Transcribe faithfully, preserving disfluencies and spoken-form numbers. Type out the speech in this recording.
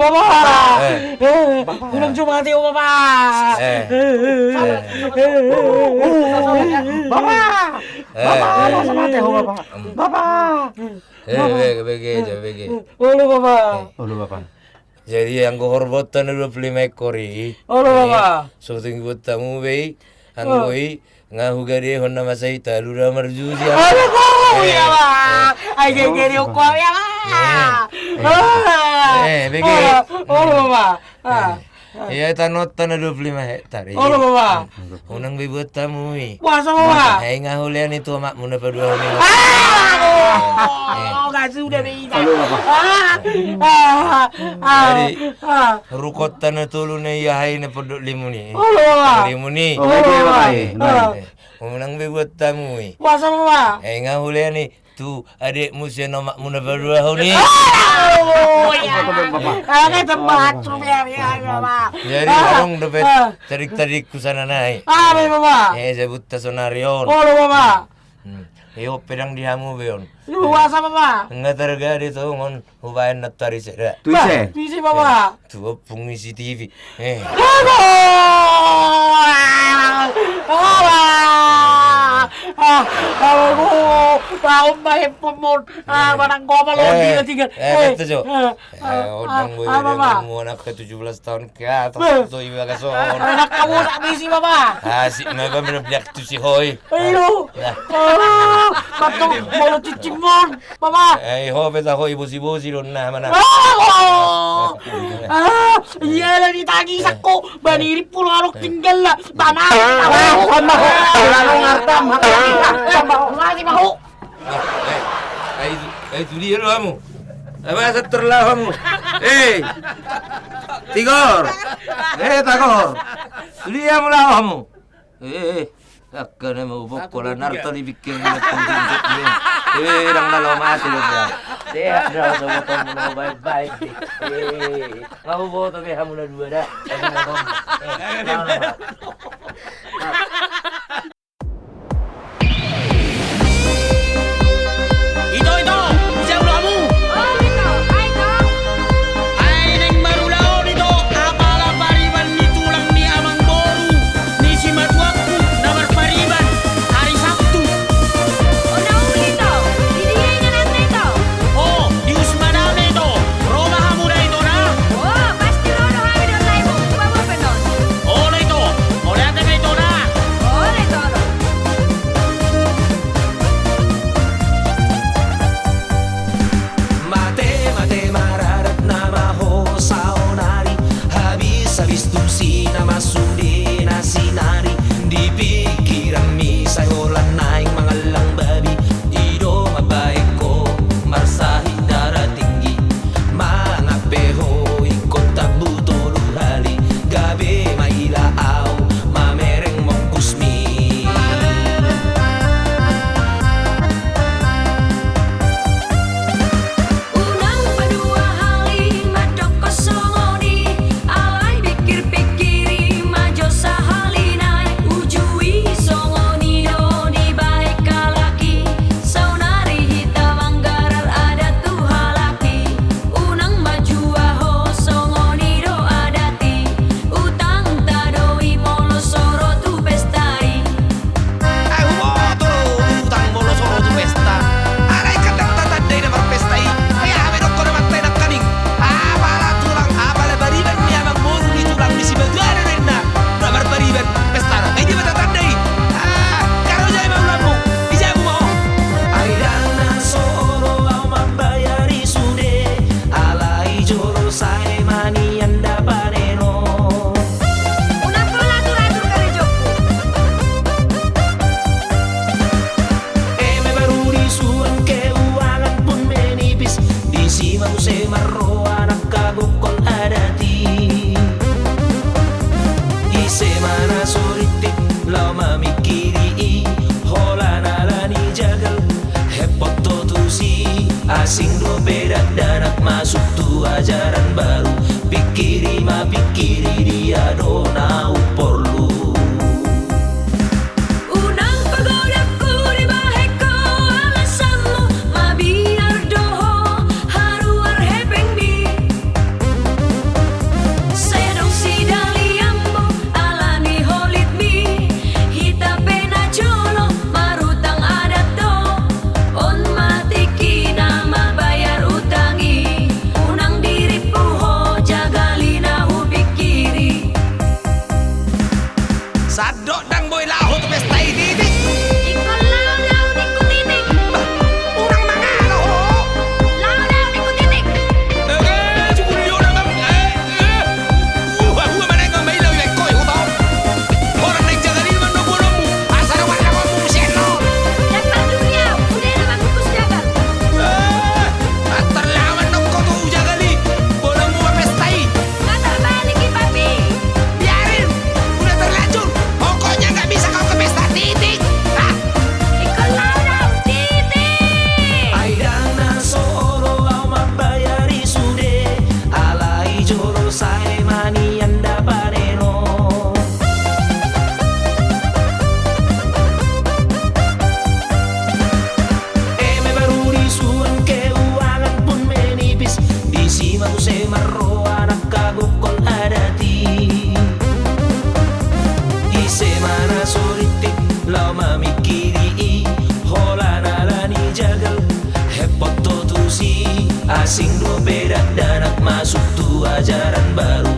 Bapa! Eh. Eh, unang jo mate ho, Bapa! Eh. Eh. Bapa! Eh. Bapa, unang jo mate ho, Bapa! Hmm. Bapa! Eh, Bapa! Bege, bege, bege. Olo, Bapa! Eh. Olo, Bapa. Jadi, anggo horbo ta na dua pulu lima ekor i. Olo, eh, Bapa! So tung dibuat hamu be i. Anggo i, nga hugadehon na masa i talu da marjuji. Aduh, eh, iya, Bapa. Ai, jadi, jadi, hukuam, ya, Bapa. Eh, eh. Ah. Eh, bege. Ah, olo, Bapa. Ah. Eh. Ia, tano ta na dua pulu lima hektar i. Olo, Bapa. Unang be buat hamu i. Boasa, Bapa? Ai nga hulean i tu omakmu na paduahon i. Ah! Eh. Oh, nga suda be i. Olo, Bapa. Ah! Ah! Ah! Jadi, ah, rukot ta na tolu na i aha i na pondok limu ni. Olo, Bapa. Limu ni. Olo, Bapa. Eh, eh. Unang be buat hamu i. Boasa, Bapa? Ai nga hulean i tu adekmu sian omakmu na paduahon i. Ah, oh, iya. Ah, nga tempat, ya, ya, ya, Bapa. Jadi, ah, adong dope, ah, tarik-tarikku sana nai. Ah, be, Bapa. Eh, sebut ta sonari on. Olo, Bapa. Hmm. Eh, on pe ndang di hamu be on. Lu boasa, Bapa? Nga targade tongon. Hubaen na tari seda. Tu ise? Bah, tu ise, Bapa? Eh, tu ompung ni C C T V. Eh. Aduh! Ah, ah, ah, aduh, baen ma handphone-mu. Ah, manang gomol on, eh, tinggal, tinggal. Eh, eh, betul, Jo. Eh, eh, ah, ondang ah, boya, ah, Bapa. Umur anak ke tujuh belas tahun ke atas, bah, tu iba kaso. Anak kamu tak bisi, Bapa. Asik, ma ba, bener-bener tu si Hoi. Ayo. Nah. Ah, mantap, molo cicimon. Bapa. Eh, ho pe taho i bosi-bosi do na mana. Ah, oh. Ah, iya, lah ditagi sako. Bani ripul arok tinggal lah. Bana. Ah, sama ho. Lalu ngartam. Sama ho. Masih mau. Eh, eh, itu dia do hamu. Apa sator lah hamu? Eh. Tigor. Eh, Tagor. Itu dia hamu lah hamu. Eh, eh, eh. Angka na mau bokol, narto di pikir ni. Eh, ndang na laho mate do. Sehat do, so botomu na baen-baen. Eh, nga huboto be hamu na dua da. Hamu na dua. Eh, ito, ito, ise molo hamu? Oh, ito, ai, ito. Ai naeng marulaon, ito, apala pariban ni tulang ni amangboru ni simatuangku na marpariban ari Sabtu. Oh, na uli, ito. Di dia ingananna, ito? Oh, di Usmadame, ito. Ro ma hamu da, ito, na? Oh, pasti ro do hami dohot lae, Bung. Coba, Bung, penon. Olo, ito. Mauliate. Ajaran baru.